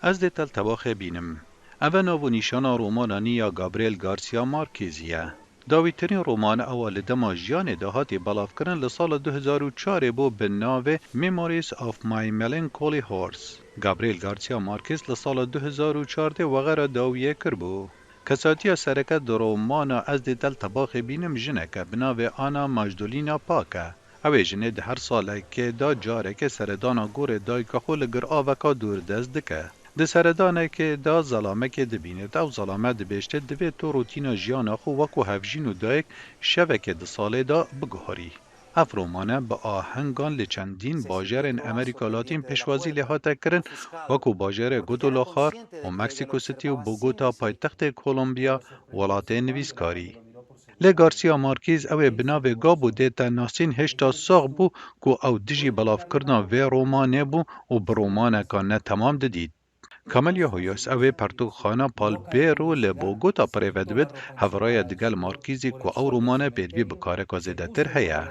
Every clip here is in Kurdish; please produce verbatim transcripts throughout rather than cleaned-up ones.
Ez dê te li tebaxê bînim. Ev e nav û nîşana romana nî ya Gabriel Garcia Marquez ye. Dawîtirîn roman ewa li dema jiyanê de hatî belavkirin li sala du hezar û çarê bû bi navê Memories of My Melancholy Horse. Gabriel Garcia Marquez li sala du hezar û çardeh wexera dawiyê kiribû. Kesatiya sereke di romana Ez dê te li tebaxê bînim jineke bi navê Ana Majdolîna Pak e. Ew ê jinê di her salekê de careke seredana gorê dayika xwe li giraveka dûr dest dike. Di seredanekê de zelamekê dibînit. Ew zelame dibêjte, divê tu rûtîna jiyana xwe wekû hevjîn û dayik şevekê di salê de biguherî. Ev romane bi ahengan li çendîn bajarên Amerîka Latîn pêşwazî lê hate kirin, wekû bajarê Guadalajara û Mexico City û Bogota paytextê Kolombiya, welatê nivîskarî. Lê Garcia Marquez ew ê bi navê Gabo dê te nasîn hêşta sax bû ku ew dijî belavkirina vê romanê bû û bi romaneka ne temam didît. Camelia Hoyos ew ê pertûkxana Palbero li Bogota bi rê ve dibit, hevraya digel Marquezî ku ew romane pêdivî bi kareka zêdetir heye.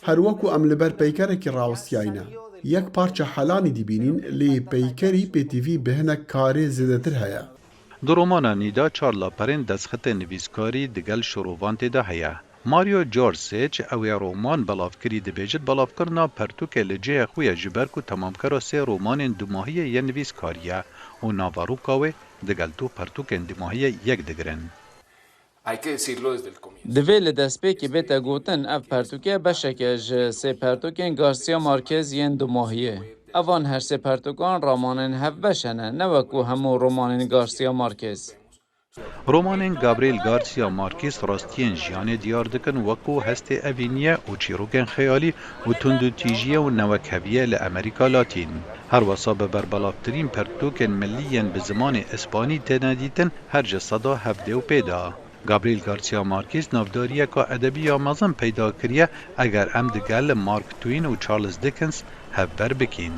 Her wekû em li ber peykerekî rawestiyayî ne. Yek parça helanî dibînîn, lê peykerî pêtivî bi hinek karê zêdetir heye. Di romana nî de çar laperên destxetê nivîskarî digel şorovantê de heye. Mario George Sage ew ê roman belavkirî dibêjit, belavkirina pertûkê li cihê xwe ye, ji ber ku temamkera sê romanên dumahiyê ye nivîskarî ye û naveroka wê digel du pertûkên dumahiyê yek digirin. Divê li destpêkê bête gotin, ev pertûke beşek e ji sê pertûkên Garcia Marquez yên dumahiyê. Evan her sê pertûkan ramanên hevbeş hene, ne wekû hemû romanên Garcia Marquez. Romanên Gabriel Garcia Marquez rastiyên jiyanê diyar dikin, wekû hestê evîniyê û çîrokên xeyalî û tundûtîjiyê û newekheviyê li Amerîka Latîn. Her wesa bi berbelavtirîn pertûkên milî yên bi zimanê îspanî têne dîtin, her ji seda hevdê û pê de. Gabriel Garcia Marquez navdariyeka edebî ya mezin peyda kiriye, eger em digel Mark Twain û Charles Dickens hevber bikîn.